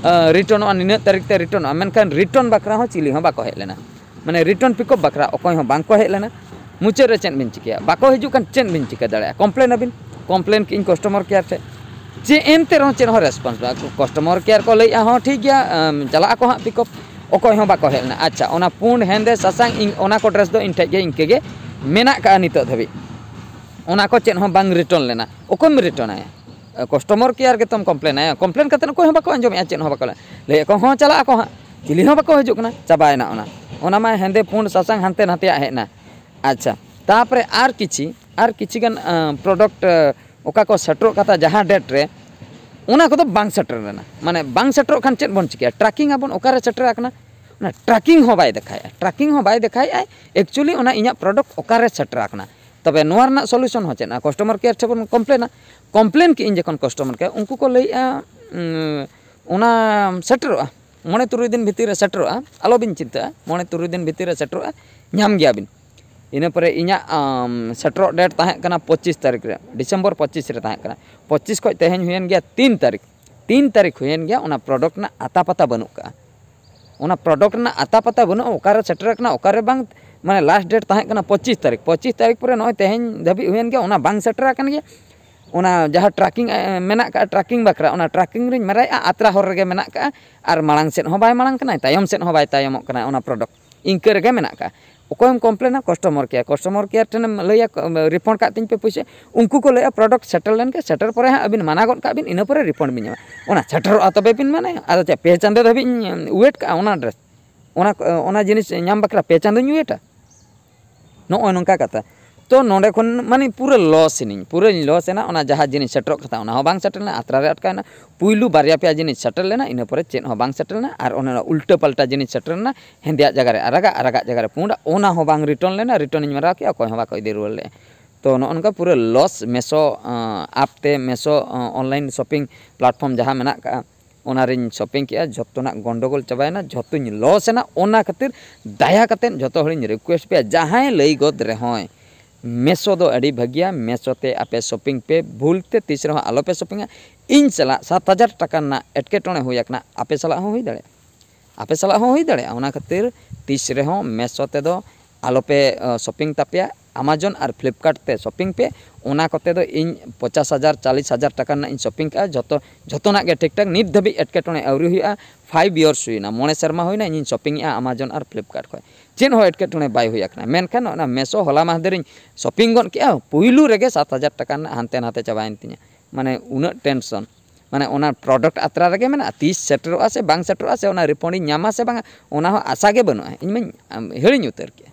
ᱨᱤᱴᱟᱨᱱᱚᱜᱼᱟ, ᱱᱤᱱᱟᱹᱜ ᱛᱟᱹᱨᱤᱠᱷ ᱛᱮ ᱨᱤᱴᱟᱨᱱᱚᱜᱼᱟ, ᱢᱮᱱᱠᱷᱟᱱ ᱨᱤᱴᱟᱨᱱ ᱵᱟᱠᱷᱨᱟ ᱦᱚᱸ ᱪᱤᱞᱤ ᱦᱚᱸ ᱵᱟᱠᱚ ᱦᱮᱡ ᱞᱮᱱᱟ᱾ ᱢᱟᱱᱮ ᱨᱤᱴᱟᱨᱱ ᱯᱤᱠᱟᱯ ᱵᱟᱠᱷᱨᱟ ᱚᱠᱚᱭ ᱦᱚᱸ ᱵᱟᱝ ᱠᱚ ᱦᱮᱡ ᱞᱮᱱᱟ᱾ ᱢᱩᱪᱟᱹᱫ ᱨᱮ ᱪᱮᱫ ᱵᱤᱱ ᱪᱤᱠᱟᱹᱭᱟ? ᱵᱟᱠᱚ ᱦᱤᱡᱩᱜ ᱠᱷᱟᱱ ᱪᱮᱫ ᱵᱤᱱ ᱪᱤᱠᱟᱹ ᱫᱟᱲᱮᱭᱟᱜᱼᱟ? ᱠᱚᱢᱯᱞᱮᱱ ᱟᱵᱤᱱ, ᱠᱚᱢᱯᱞᱮᱱ ᱠᱮᱜᱼᱟᱹᱧ ᱠᱟᱥᱴᱚᱢᱟᱨ ᱠᱮᱭᱟᱨ ᱴᱷᱮᱱ᱾ ᱪᱮᱫ ᱮᱱᱛᱮ ᱨᱮᱦᱚᱸ ᱪᱮᱫ ᱦᱚᱸ ᱨᱮᱥᱯᱚᱱᱥ ᱵᱟᱝ᱾ ᱠᱟᱥᱴᱚᱢᱟᱨ ᱠᱮᱭᱟᱨ ᱠᱚ ᱞᱟᱹᱭᱮᱫᱼᱟ, "ᱦᱚᱸ ᱴᱷᱤᱠ ᱜᱮᱭᱟ, ᱟᱢ, ᱪᱟᱞᱟᱜ ᱟᱠᱚ ᱦᱟᱸᱜ ᱯᱤᱠᱟᱯ", ᱚᱠᱚᱭ ᱦᱚᱸ ᱵᱟᱠᱚ ᱦᱮᱡ ᱞᱮᱱᱟ᱾ ᱟᱪᱪᱷᱟ, ᱚᱱᱟ ᱯᱩᱸᱰ ᱦᱮᱸᱫᱮ ᱥᱟᱥᱟᱝ ᱤᱧ ᱚᱱᱟ ᱠᱚ ᱰᱨᱮᱥ ᱫᱚ ᱤᱧ ᱴᱷᱮᱡ ᱜᱮ ᱤᱱᱠᱟᱹ ᱜᱮ ᱢᱮᱱᱟᱜ ᱠᱟᱜᱼᱟ ᱱᱤᱛᱚᱜ ᱫᱷᱟᱹᱵᱤᱡ᱾ ᱚᱱᱟ ᱠᱚ ᱪᱮᱫ ᱦᱚᱸ ᱵᱟᱝ ᱨᱤᱴᱟᱨᱱ ᱞᱮᱱᱟ᱾ ᱚᱠᱚᱭᱮᱢ ᱨᱤᱴᱟᱨᱱ ᱟᱭᱟ? ᱠᱟᱥᱴᱚᱢᱟᱨ ᱠᱮᱭᱟᱨ ᱜᱮᱛᱚᱢ ᱠᱚᱢᱯᱞᱮᱱ ᱟᱭᱟ᱾ ᱠᱚᱢᱯᱞᱮᱱ ᱠᱟᱛᱮᱫ ᱚᱠᱚᱭ ᱦᱚᱸ ᱵᱟᱠᱚ ᱟᱸᱡᱚᱢᱮᱫᱼᱟ, ᱪᱮᱫ ᱦᱚᱸ ᱵᱟᱠᱚ ᱞᱟᱹᱭᱟ᱾ ᱞᱟᱹᱭᱮᱫ ᱠᱚ, "ᱦᱚᱸ ᱪᱟᱞᱟᱜ ᱟᱠᱚ ᱦᱟᱸᱜ", ᱪᱤᱞᱤ ᱦᱚᱸ ᱵᱟᱠᱚ ᱦᱤᱡᱩᱜ ᱠᱟᱱᱟ᱾ ᱪᱟᱵᱟᱭᱮᱱᱟ ᱚᱱᱟ᱾ ᱚᱱᱟ ᱢᱟ ᱦᱮᱸᱫᱮ ᱯᱩᱸᱰ ᱥᱟᱥᱟᱝ ᱦᱟᱱᱛᱮ ᱱᱟᱛᱮᱭᱟᱜ ᱦᱮᱡ ᱮᱱᱟ᱾ ᱟᱪᱪᱷᱟ, ᱛᱟᱯᱚᱨᱮ ᱟᱨ ᱠᱤᱪᱷᱤ, ᱟᱨ ᱠᱤᱪᱷᱤ ᱜᱟᱱ ᱯᱨᱚᱰᱟᱠᱴ ᱚᱠᱟ ᱠᱚ ᱥᱮᱴᱮᱨᱚᱜ ᱠᱟᱛᱷᱟ ᱡᱟᱦᱟᱸ ᱰᱮᱴ ᱨᱮ, ᱚᱱᱟ ᱠᱚᱫᱚ ᱵᱟᱝ ᱥᱮᱴᱮᱨ ᱞᱮᱱᱟ᱾ ᱢᱟᱱᱮ ᱵᱟᱝ ᱥᱮᱴᱮᱨᱚᱜ ᱠᱷᱟᱱ ᱪᱮᱫ ᱵᱚᱱ ᱪᱤᱠᱟᱹᱭᱟ? ᱴᱨᱟᱠᱤᱝ ᱟᱵᱚᱱ, ᱚᱠᱟᱨᱮ ᱥᱮᱴᱮᱨ ᱟᱠᱟᱱᱟ? ᱚᱱᱟ ᱴᱨᱟᱠᱤᱝ ᱦᱚᱸ ᱵᱟᱭ ᱫᱮᱠᱷᱟᱭᱮᱫᱼᱟ, ᱴᱨᱟᱠᱤᱝ ᱦᱚᱸ ᱵᱟᱭ ᱫᱮᱠᱷᱟᱭᱮᱫᱼᱟᱭ᱾ ᱮᱠᱪᱩᱭᱮᱞᱤ ᱚᱱᱟ ᱤᱧᱟᱹᱜ ᱯᱨᱚᱰᱟᱠᱴ ᱚᱠᱟᱨᱮ ᱥᱮᱴᱮᱨ ᱟᱠᱟᱱᱟ? ᱛᱚᱵᱮ ᱱᱚᱣᱟ ᱨᱮᱱᱟᱜ ᱥᱚᱞᱩᱥᱚᱱ ᱦᱚᱸ ᱪᱮᱫ? ᱠᱟᱥᱴᱚᱢᱟᱨ ᱠᱮᱭᱟᱨ ᱴᱷᱮᱱ ᱵᱚᱱ ᱠᱚᱢᱯᱞᱮᱱᱟ᱾ ᱠᱚᱢᱯᱞᱮᱱ ᱠᱮᱜᱼᱟᱹᱧ ᱡᱚᱠᱷᱚᱱ ᱠᱟᱥᱴᱚᱢᱟᱨ ᱠᱮᱭᱟᱨ, ᱩᱱᱠᱩ ᱠᱚ ᱞᱟᱹᱭᱮᱫᱼᱟ, ᱩᱸ, ᱚᱱᱟ ᱥᱮᱴᱮᱨᱚᱜᱼᱟ᱾ ᱢᱚᱬᱮ ᱛᱩᱨᱩᱭ ᱫᱤᱱ ᱵᱷᱤᱛᱤᱨ ᱨᱮ ᱥᱮᱴᱮᱨᱚᱜᱼᱟ, ᱟᱞᱚᱵᱤᱱ ᱪᱤᱱᱛᱟᱹᱜᱼᱟ, ᱢᱚᱬᱮ ᱛᱩᱨᱩᱭ ᱫᱤᱱ ᱵᱷᱤᱛᱤᱨ ᱨᱮ ᱥᱮᱴᱮᱨᱚᱜᱼᱟ, ᱧᱟᱢ ᱜᱮᱭᱟᱵᱤᱱ᱾ ᱤᱱᱟᱹ ᱯᱚᱨᱮ ᱤᱧᱟᱹᱜ ᱟᱢ, ᱥᱮᱴᱮᱨᱚᱜ ᱰᱮᱴ ᱛᱟᱦᱮᱸ ᱠᱟᱱᱟ ᱯᱚᱸᱪᱤᱥ ᱛᱟᱹᱨᱤᱠᱷ ᱨᱮ, ᱰᱤᱥᱮᱢᱵᱚᱨ ᱯᱚᱸᱪᱤᱥ ᱨᱮ ᱛᱟᱦᱮᱸ ᱠᱟᱱᱟ᱾ ᱯᱚᱸᱪᱤᱥ ᱠᱷᱚᱱ ᱛᱮᱦᱮᱧ ᱦᱩᱭᱮᱱ ᱜᱮᱭᱟ ᱛᱤᱱ ᱛᱟᱹᱨᱤᱠᱷ, ᱛᱤᱱ ᱛᱟᱹᱨᱤᱠᱷ ᱦᱩᱭᱮᱱ ᱜᱮᱭᱟ, ᱚᱱᱟ ᱯᱨᱚᱰᱟᱠᱴ ᱨᱮᱱᱟᱜ ᱟᱛᱟ ᱯᱟᱛᱟ ᱵᱟᱹᱱᱩᱜ ᱠᱟᱜᱼᱟ᱾ ᱚᱱᱟ ᱯᱨᱚᱰᱟᱠᱴ ᱨᱮᱱᱟᱜ ᱟᱛᱟ ᱯᱟᱛᱟ ᱵᱟᱹᱱᱩᱜᱼᱟ, ᱚᱠᱟᱨᱮ ᱥᱮᱴᱮᱨ ᱟᱠᱟᱱᱟ, ᱚᱠᱟᱨᱮ ᱵᱟᱝ, ᱢᱟᱱᱮ ᱞᱟᱥᱴ ᱰᱮᱴ ᱛᱟᱦᱮᱸ ᱠᱟᱱᱟ ᱯᱚᱸᱪᱤᱥ ᱛᱟᱹᱨᱤᱠᱷ, ᱯᱚᱸᱪᱤᱥ ᱛᱟᱹᱨᱤᱠᱷ ᱯᱚᱨᱮ ᱱᱚᱜᱼᱚᱭ ᱛᱮᱦᱮᱧ ᱫᱷᱟᱹᱵᱤᱡ ᱦᱩᱭᱮᱱ ᱜᱮᱭᱟ, ᱚᱱᱟ ᱵᱟᱝ ᱥᱮᱴᱮᱨ ᱟᱠᱟᱱ ᱜᱮᱭᱟ᱾ ᱚᱱᱟ ᱡᱟᱦᱟᱸ ᱴᱨᱟᱠᱤᱝ ᱢᱮᱱᱟᱜ ᱠᱟᱜᱼᱟ, ᱴᱨᱟᱠᱤᱝ ᱵᱟᱠᱷᱨᱟ, ᱚᱱᱟ ᱴᱨᱟᱠᱤᱝ ᱨᱤᱧ ᱢᱮᱨᱟᱭᱮᱫᱼᱟ, ᱟᱛᱨᱟ ᱦᱚᱨ ᱨᱮᱜᱮ ᱢᱮᱱᱟᱜ ᱠᱟᱜᱼᱟ, ᱟᱨ ᱢᱟᱲᱟᱝ ᱥᱮᱫ ᱦᱚᱸ ᱵᱟᱭ ᱢᱟᱲᱟᱝ ᱠᱟᱱᱟ, ᱛᱟᱭᱚᱢ ᱥᱮᱫ ᱦᱚᱸ ᱵᱟᱭ ᱛᱟᱭᱚᱢᱚᱜ ᱠᱟᱱᱟ ᱚᱱᱟ ᱯᱨᱚᱰᱟᱠᱴ᱾ ᱤᱱᱠᱟᱹ ᱨᱮᱜᱮ ᱢᱮᱱᱟᱜ ᱠᱟᱜᱼᱟ᱾ ᱚᱠᱚᱭᱮᱢ ᱠᱚᱢᱯᱞᱮᱱᱟ? Customer care. ᱠᱟᱥᱴᱚᱢᱟᱨ ᱠᱮᱭᱟᱨ ᱴᱷᱮᱱᱮᱢ ᱞᱟᱹᱭᱟ, ᱨᱤᱯᱷᱟᱱᱰ ᱠᱟᱜ ᱛᱤᱧ ᱯᱮ ᱯᱩᱭᱥᱟᱹ᱾ ᱩᱱᱠᱩ ᱠᱚ ᱞᱟᱹᱭᱟ, ᱯᱨᱚᱰᱟᱠᱴ ᱥᱮᱴᱮᱨ ᱞᱮᱱ ᱜᱮ, ᱥᱮᱴᱮᱨ ᱯᱚᱨᱮ ᱦᱟᱸᱜ ᱟᱹᱵᱤᱱ ᱢᱟᱱᱟ ᱜᱚᱫ ᱠᱟᱜ ᱵᱤᱱ, ᱤᱱᱟᱹ ᱯᱚᱨᱮ ᱨᱤᱯᱷᱟᱱᱰ ᱵᱤᱱ ᱧᱟᱢᱟ᱾ ᱚᱱᱟ ᱥᱮᱴᱮᱨᱚᱜᱼᱟ ᱛᱚᱵᱮ ᱵᱤᱱ ᱢᱟᱱᱟᱭᱟ᱾ ᱟᱫᱚ ᱪᱮᱫ, ᱯᱮ ᱪᱟᱸᱫᱚ ᱫᱷᱟᱹᱵᱤᱡ ᱤᱧ ᱣᱮᱴ ᱠᱟᱜᱼᱟ ᱚᱱᱟ ᱰᱨᱮᱥ, ᱚᱱᱟ, ᱚᱱᱟ ᱡᱤᱱᱤᱥ ᱧᱟᱢ ᱵᱟᱠᱷᱨᱟ ᱯᱮ ᱪᱟᱸᱫᱚᱧ ᱣᱮᱴᱟ? ᱱᱚᱜᱼᱚᱭ ᱱᱚᱝᱠᱟ ᱠᱟᱛᱷᱟ᱾ ᱛᱚ ᱱᱚᱰᱮ ᱠᱷᱚᱱ ᱢᱟᱱᱮ ᱯᱩᱨᱟᱹ ᱞᱚᱥ ᱮᱱᱟᱹᱧ, ᱯᱩᱨᱟᱹᱧ ᱞᱚᱥ ᱮᱱᱟ᱾ ᱚᱱᱟ ᱡᱟᱦᱟᱸ ᱡᱤᱱᱤᱥ ᱥᱮᱴᱮᱨᱚᱜ ᱠᱟᱛᱷᱟ, ᱚᱱᱟ ᱦᱚᱸ ᱵᱟᱝ ᱥᱮᱴᱮᱨ ᱞᱮᱱᱟ, ᱟᱛᱨᱟ ᱨᱮ ᱟᱴᱠᱟᱣ ᱮᱱᱟ᱾ ᱯᱩᱭᱞᱩ ᱵᱟᱨᱭᱟ ᱯᱮᱭᱟ ᱡᱤᱱᱤᱥ ᱥᱮᱴᱮᱨ ᱞᱮᱱᱟ, ᱤᱱᱟᱹ ᱯᱚᱨᱮ ᱪᱮᱫ ᱦᱚᱸ ᱵᱟᱝ ᱥᱮᱴᱮᱨ ᱞᱮᱱᱟ᱾ ᱟᱨ ᱚᱱᱟ ᱩᱞᱴᱟᱹ ᱯᱟᱞᱴᱟ ᱡᱤᱱᱤᱥ ᱥᱮᱴᱮᱨ ᱞᱮᱱᱟ, ᱦᱮᱸᱫᱮᱭᱟᱜ ᱡᱟᱭᱜᱟ ᱨᱮ ᱟᱨᱟᱜᱟᱜ, ᱟᱨᱟᱜᱟᱜ ᱡᱟᱭᱜᱟ ᱨᱮ ᱯᱩᱸᱰᱟᱜ, ᱚᱱᱟ ᱦᱚᱸ ᱵᱟᱝ ᱨᱤᱴᱟᱨᱱ ᱞᱮᱱᱟ, ᱨᱤᱴᱟᱨᱱ ᱤᱧ ᱢᱟᱨᱟᱣ ᱠᱮᱜᱼᱟ, ᱚᱠᱚᱭ ᱦᱚᱸ ᱵᱟᱠᱚ ᱤᱫᱤ ᱨᱩᱣᱟᱹᱲ ᱞᱮᱜᱼᱟ᱾ ᱛᱚ ᱱᱚᱜᱼᱚ ᱱᱚᱝᱠᱟ ᱯᱩᱨᱟᱹ ᱞᱚᱥ᱾ ᱢᱮᱥᱳ ᱟᱯ ᱛᱮ, ᱢᱮᱥᱳ ᱚᱱᱞᱟᱭᱤᱱ ᱥᱚᱯᱤᱝ ᱯᱞᱟᱴᱯᱷᱚᱨᱢ ᱡᱟᱦᱟᱸ ᱢᱮᱱᱟᱜ ᱠᱟᱜᱼᱟ, ᱚᱱᱟ ᱨᱤᱧ ᱥᱚᱯᱤᱝ ᱠᱮᱜᱼᱟ, ᱡᱷᱚᱛᱚᱱᱟᱜ ᱜᱚᱱᱰᱚᱜᱳᱞ ᱪᱟᱵᱟᱭᱮᱱᱟ, ᱡᱷᱚᱛᱚᱧ ᱞᱚᱥ ᱮᱱᱟ᱾ ᱚᱱᱟ ᱠᱷᱟᱹᱛᱤᱨ ᱫᱟᱭᱟ ᱠᱟᱛᱮᱫ ᱡᱷᱚᱛᱚ ᱦᱚᱲᱤᱧ ᱨᱤᱠᱩᱭᱮᱥᱴ ᱯᱮᱭᱟ, ᱡᱟᱦᱟᱸᱭ ᱞᱟᱹᱭ ᱜᱚᱫ ᱨᱮᱦᱚᱸᱭ, ᱢᱮᱥᱳ ᱫᱚ ᱟᱹᱰᱤ ᱵᱷᱟᱹᱜᱤᱭᱟ, ᱢᱮᱥᱳ ᱛᱮ ᱟᱯᱮ ᱥᱚᱯᱤᱝ ᱯᱮ, ᱵᱷᱩᱞ ᱛᱮ ᱛᱤᱥ ᱨᱮᱦᱚᱸ ᱟᱞᱚᱯᱮ ᱥᱚᱯᱤᱝᱟ᱾ ᱤᱧ ᱥᱟᱞᱟᱜ ᱥᱟᱛ ᱦᱟᱡᱟᱨ ᱴᱟᱠᱟ ᱨᱮᱱᱟᱜ ᱮᱴᱠᱮᱴᱚᱬᱮ ᱦᱩᱭ ᱟᱠᱟᱱᱟ, ᱟᱯᱮ ᱥᱟᱞᱟᱜ ᱦᱚᱸ ᱦᱩᱭ ᱫᱟᱲᱮᱭᱟᱜᱼᱟ, ᱟᱯᱮ ᱥᱟᱞᱟᱜ ᱦᱚᱸ ᱦᱩᱭ ᱫᱟᱲᱮᱭᱟᱜᱼᱟ᱾ ᱚᱱᱟ ᱠᱷᱟᱹᱛᱤᱨ ᱛᱤᱥ ᱨᱮᱦᱚᱸ ᱢᱮᱥᱳ ᱛᱮᱫᱚ ᱟᱞᱚᱯᱮ ᱥᱚᱯᱤᱝ ᱛᱟᱯᱮᱭᱟ, ᱟᱢᱟᱡᱚᱱ ᱟᱨ ᱯᱷᱞᱤᱯᱠᱟᱨᱴ ᱛᱮ ᱥᱚᱯᱤᱝ ᱯᱮ᱾ ᱚᱱᱟ ᱠᱚᱛᱮ ᱫᱚ ᱤᱧ ᱯᱚᱪᱟᱥ ᱦᱟᱡᱟᱨ, ᱪᱟᱞᱤᱥ ᱦᱟᱡᱟᱨ ᱴᱟᱠᱟ ᱨᱮᱱᱟᱜ ᱤᱧ ᱥᱚᱯᱤᱝ ᱠᱟᱜᱼᱟ, ᱡᱷᱚᱛᱚ, ᱡᱷᱚᱛᱚᱱᱟᱜ ᱜᱮ ᱴᱷᱤᱠ ᱴᱷᱟᱠ᱾ ᱱᱤᱛ ᱫᱷᱟᱹᱵᱤᱡ ᱮᱴᱠᱮᱴᱚᱬᱮ ᱟᱹᱣᱨᱤ ᱦᱩᱭᱩᱜᱼᱟ᱾ ᱯᱷᱟᱭᱤᱵᱷ ᱤᱭᱟᱨᱥ ᱦᱩᱭᱱᱟ, ᱢᱚᱬᱮ ᱥᱮᱨᱢᱟ ᱦᱩᱭᱱᱟ ᱤᱧᱤᱧ ᱥᱚᱯᱤᱝ ᱮᱜᱼᱟ ᱟᱢᱟᱡᱚᱱ ᱟᱨ ᱯᱷᱞᱤᱯᱠᱟᱨᱴ ᱠᱷᱚᱱ, ᱪᱮᱫ ᱦᱚᱸ ᱮᱴᱠᱮᱴᱚᱬᱮ ᱵᱟᱭ ᱦᱩᱭ ᱟᱠᱟᱱᱟ᱾ ᱢᱮᱱᱠᱷᱟᱱ ᱚᱱᱟ ᱢᱮᱥᱳ ᱦᱚᱞᱟ ᱢᱟᱦᱫᱮᱨᱤᱧ ᱥᱚᱯᱤᱝ ᱜᱚᱫ ᱠᱮᱜᱼᱟ, ᱯᱩᱭᱞᱩ ᱨᱮᱜᱮ ᱥᱟᱛ ᱦᱟᱡᱟᱨ ᱴᱟᱠᱟ ᱨᱮᱱᱟᱜ ᱦᱟᱱᱛᱮ ᱱᱟᱛᱮ ᱪᱟᱵᱟᱭᱮᱱ ᱛᱤᱧᱟ᱾ ᱢᱟᱱᱮ ᱩᱱᱟᱹᱜ ᱴᱮᱱᱥᱚᱱ, ᱢᱟᱱᱮ ᱚᱱᱟ ᱯᱨᱚᱰᱟᱠᱴ ᱟᱛᱨᱟ ᱨᱮᱜᱮ ᱢᱮᱱᱟᱜᱼᱟ, ᱛᱤᱥ ᱥᱮᱴᱮᱨᱚᱜᱼᱟ ᱥᱮ ᱵᱟᱝ ᱥᱮᱴᱮᱨᱚᱜᱼᱟ, ᱥᱮ ᱚᱱᱟ ᱨᱤᱯᱷᱟᱱᱰ ᱤᱧ ᱧᱟᱢᱟ ᱥᱮ ᱵᱟᱝᱟ, ᱚᱱᱟ ᱦᱚᱸ ᱟᱥᱟ ᱜᱮ ᱵᱟᱹᱱᱩᱜᱼᱟ᱾ ᱤᱧ ᱢᱟᱧ ᱟᱢ, ᱦᱤᱲᱤᱧ ᱩᱛᱟᱹᱨ ᱠᱮᱜᱼᱟ᱾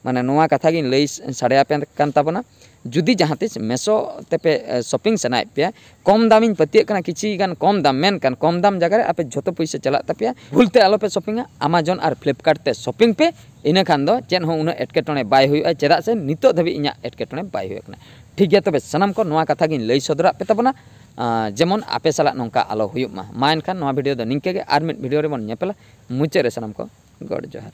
ᱢᱟᱱᱮ ᱱᱚᱣᱟ ᱠᱟᱛᱷᱟ ᱜᱤᱧ ᱞᱟᱹᱭ ᱥᱟᱰᱮᱭᱟᱯᱮ ᱠᱟᱱ ᱛᱟᱵᱚᱱᱟ᱾ ᱡᱩᱫᱤ ᱡᱟᱦᱟᱸ ᱛᱤᱥ ᱢᱮᱥᱳ ᱛᱮᱯᱮ ᱥᱚᱯᱤᱝ ᱥᱟᱱᱟᱭᱮᱫ ᱯᱮᱭᱟ, ᱠᱚᱢ ᱫᱟᱢᱤᱧ ᱯᱟᱹᱛᱭᱟᱹᱜ ᱠᱟᱱᱟ, ᱠᱤᱪᱷᱤ ᱜᱟᱱ ᱠᱚᱢ ᱫᱟᱢ, ᱢᱮᱱᱠᱷᱟᱱ ᱠᱚᱢ ᱫᱟᱢ ᱡᱟᱭᱜᱟ ᱨᱮ ᱟᱯᱮ ᱡᱷᱚᱛᱚ ᱯᱩᱭᱥᱟᱹ ᱪᱟᱞᱟᱜ ᱛᱟᱯᱮᱭᱟ᱾ ᱵᱷᱩᱞ ᱛᱮ ᱟᱞᱚᱯᱮ ᱥᱚᱯᱤᱝᱟ, ᱟᱢᱟᱡᱚᱱ ᱟᱨ ᱯᱷᱞᱤᱯᱠᱟᱨᱴ ᱛᱮ ᱥᱚᱯᱤᱝ ᱯᱮ, ᱤᱱᱟᱹ ᱠᱷᱟᱱ ᱫᱚ ᱪᱮᱫ ᱦᱚᱸ ᱩᱱᱟᱹᱜ ᱮᱴᱠᱮᱴᱚᱬᱮ ᱵᱟᱭ ᱦᱩᱭᱩᱜᱼᱟ᱾ ᱪᱮᱫᱟᱜ ᱥᱮ ᱱᱤᱛᱚᱜ ᱫᱷᱟᱹᱵᱤᱡ ᱤᱧᱟᱹᱜ ᱮᱴᱠᱮᱴᱚᱬᱮ ᱵᱟᱭ ᱦᱩᱭ ᱟᱠᱟᱱᱟ᱾ ᱴᱷᱤᱠ ᱜᱮᱭᱟ, ᱛᱚᱵᱮ ᱥᱟᱱᱟᱢ ᱠᱚ ᱱᱚᱣᱟ ᱠᱟᱛᱷᱟ ᱜᱤᱧ ᱞᱟᱹᱭ ᱥᱚᱫᱚᱨᱟᱜ ᱯᱮ ᱛᱟᱵᱚᱱᱟ᱾ ᱟᱸ, ᱡᱮᱢᱚᱱ ᱟᱯᱮ ᱥᱟᱞᱟᱜ ᱱᱚᱝᱠᱟ ᱟᱞᱚ ᱦᱩᱭᱩᱜ ᱢᱟ᱾ ᱢᱟ ᱮᱱᱠᱷᱟᱱ ᱱᱚᱣᱟ video ᱫᱚ ᱱᱤᱝᱠᱟᱹ ᱜᱮ, ᱟᱨ ᱢᱤᱫ video ᱨᱮᱵᱚᱱ ᱧᱮᱯᱮᱞᱟ᱾ ᱢᱩᱪᱟᱹᱫ ᱨᱮ ᱥᱟᱱᱟᱢ ᱠᱚ ᱜᱚᱰ ᱡᱚᱦᱟᱨ᱾